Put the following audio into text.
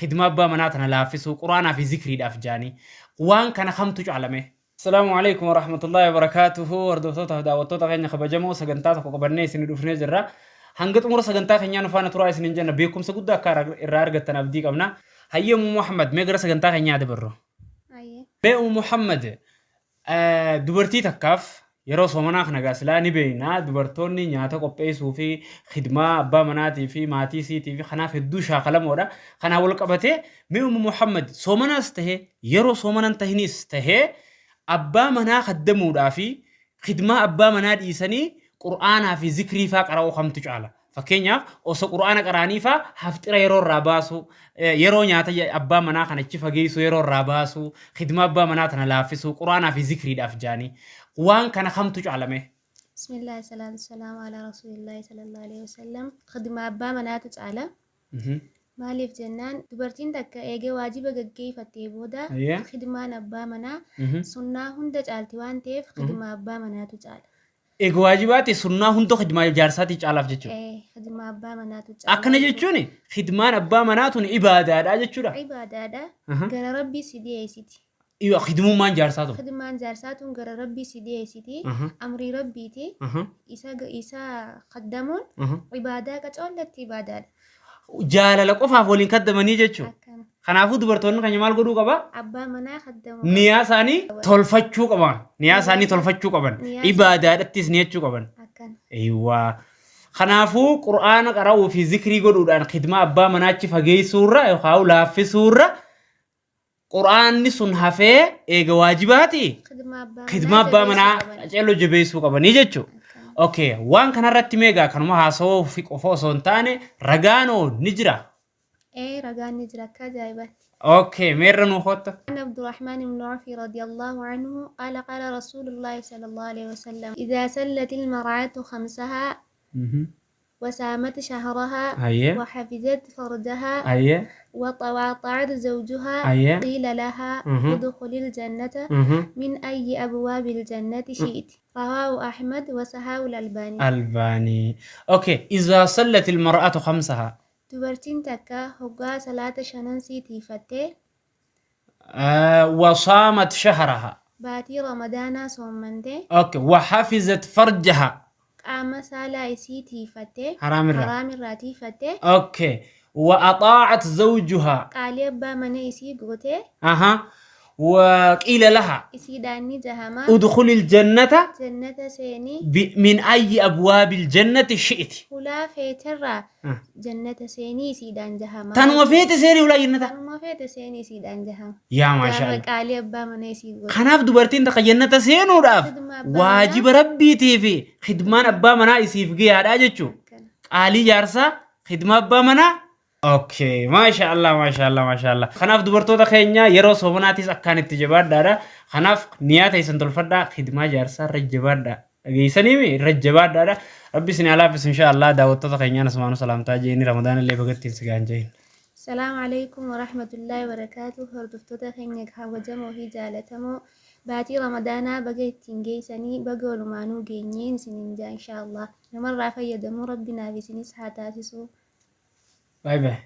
Khidmaa abbaa manaa tana laaffisuu Qur'aanaa fi zikriidhaaf jaanii. Waan kana kamtu caala mee? Assalaamu Aleykum Warahmatullaahi Wabarakaatuhu Hordoftoota fi daawwattoota keenya kabajamoo sagantaa tokko qabannee isinii dhufnee jirra. Hanga xumura sagantaa keenyaa nu faana turaa isiniin jenna. Beekumsa guddaa akka irraa argattan abdii qabna. Hayyee Ummu Muhammad mee gara sagantaa keenyaa dabarru. Hayyee. Mee Ummu Muhammad Dubartii takkaaf yeroo soomanaa kana egaa silaa ni beekna dubartoonni nyaata qopheessuu fi khidmaa abbaa manaatii fi maatii isiitii fi kanaaf hedduu shaakalamoodha. Kanaan wal qabatee mee Ummu Muhammad soomanaas tahee yeroo soomana hin tahinis tahee abbaa manaa khaddamuudhaa fi khidmaa abbaa manaa dhiisanii Qur'aanaa fi zikrii faa qara'uu kamtu caala? Fakkeenyaaf osoo Qur'aana qara'anii faa hafxira yeroo irraa baasuu, yeroo nyaata abbaa manaa kana achi fageessuu yeroo irraa baasuu, khidmaa abbaa manaa tana laaffisuu, Qur'aanaa fi zikriidhaaf jaanii. Waan kana kamtu caala mee? Bismillaahi salaatu salaamu alaa rasuulillaahi sallallahu alaihi wasallam. Khidmaa abbaa manaatu caala. Maaliif jennaan dubartiin takka eega waajiba gaggeeyfattee booda khidmaan abbaa manaa sunnaa hunda caalti waan ta'eef khidmaa abbaa manaatu caala. Eega waajibaati sunnaa hunda khidmaa jaarsaatii caalaaf jechuudha. Ee, khidmaa abbaa manaatu caalaa Akkana jechuudha. jechuun khidmaan abbaa manaa tun ibaadaadha jechuudha. Ibaadaadha. Aha. Gara Rabbii si dhiyeessiti. Khidmummaan jaarsaa tun. Khidmaan jaarsaa tun gara Rabbii si dhiyeessiti. Aha. Amrii Rabbiiti. Aha. Isa isa khaddamuun Aha. ibaadaa qacoollatti ibaadaadha. Jaalala qofaaf waliin kaddamanii jechuudha. Akkana. Kanaafuu dubartoonni keenya maal godhuu qaba? Abbaa manaa kaddamuu qaban. Niyaa isaanii tolfachuu qaban. Niyaa isaanii tolfachuu qaban. Niyaa isaanii- Ibaadaadhattis niyachuu qaban. Akkana. Eewwaa. Kanaafuu Qur'aana qara'uu fi zikrii godhuudhaan khidmaa abbaa manaachi fageessuurra yookaan laaffisuurra Qur'aanni sun hafee eega waajibaati Khidmaa abbaa manaa khidmaa abbaa jabeessuu manaa qaban. qaceelloo jabeessuu qabanii jechuudha. Akkana. Okay, waan kanarratti meegaa kanuma haasawuu fi qofa osoo hin taane ragaanoo ni jira. Ee ragaan ni jira akka ajaa'ibaatti. Okay, meerra nuu kootta. عن عبد الرحمن بن عوف رضي الله عنه قال قال رسول الله صلى الله عليه وسلم إذا سلت المرأة خمسها وسامت شهرها Hayyee. وحفظت فرجها Hayyee. وطاعت زوجها Hayyee. قيل لها ادخلي الجنة من أي أبواب الجنة شئت رواه أحمد وصححه الألباني. Albaanii. Okay, إذا صلت المرأة خمسها. Dubartiin takka hoggaa salaata shanan sii tiifattee. وصامت شهرها. Baatii Ramadaanaa soommantee. Okay, وحفظت فرجها. Qaama saalaa isii tiifattee. Haraamirraa. Haraamirraa tiifattee. Okay, وأطاعت زوجها. Qaalii abbaa mana isii gootee. Aha. وقيل لها. Isiidhaan ni jahama. ادخلي الجنة. Jannata seeni. من أي أبواب الجنة شئت. Hulaa feeterraa jannata seenii isiidhaan jahama. Tanuma feete seenii hulaa jannata. Tanuma feete seenii isiidhaan jahama. Yaa maashaa Gaafa Allah. qaalii abbaa mana isii goote. Kanaaf dubartiin takka jannata seenuudhaaf Khidmaa abbaa manaa. waajiba rabbiitii fi khidmaan abbaa manaa isiif gayaadha jechuudha. Akkana. Qaalii jaarsaa khidmaa abbaa manaa. Okay, maasha Allah, maasha Allah, maasha Allah. Kanaaf dubartoota keenya yeroo soomanaatis akkaan itti jabaadhaadha. Kanaaf niyaa teessan tolfadhaa, khidmaa jaarsaa irra jabaadhaa. Dhageessaniimi irra jabaadhaadha. Rabbi isin haa laaffisu insha Allah. Daawwattoota keenyaan asumaanuu salaamtaa jeeni Ramadaan illee bagattiin si gahan jeen. Salaamu Aleykum Warahmatullaahi Wabarakaatuh Hordoftoota keenya kabajamoo fi jaalatamoo baatii Ramadaanaa baga ittiin geessanii baga walumaanuu geenyeen isiniin jaa inshaa Allah namarraa fayyadamu Rabbi naaf isinis haa taasisu. Bye bye.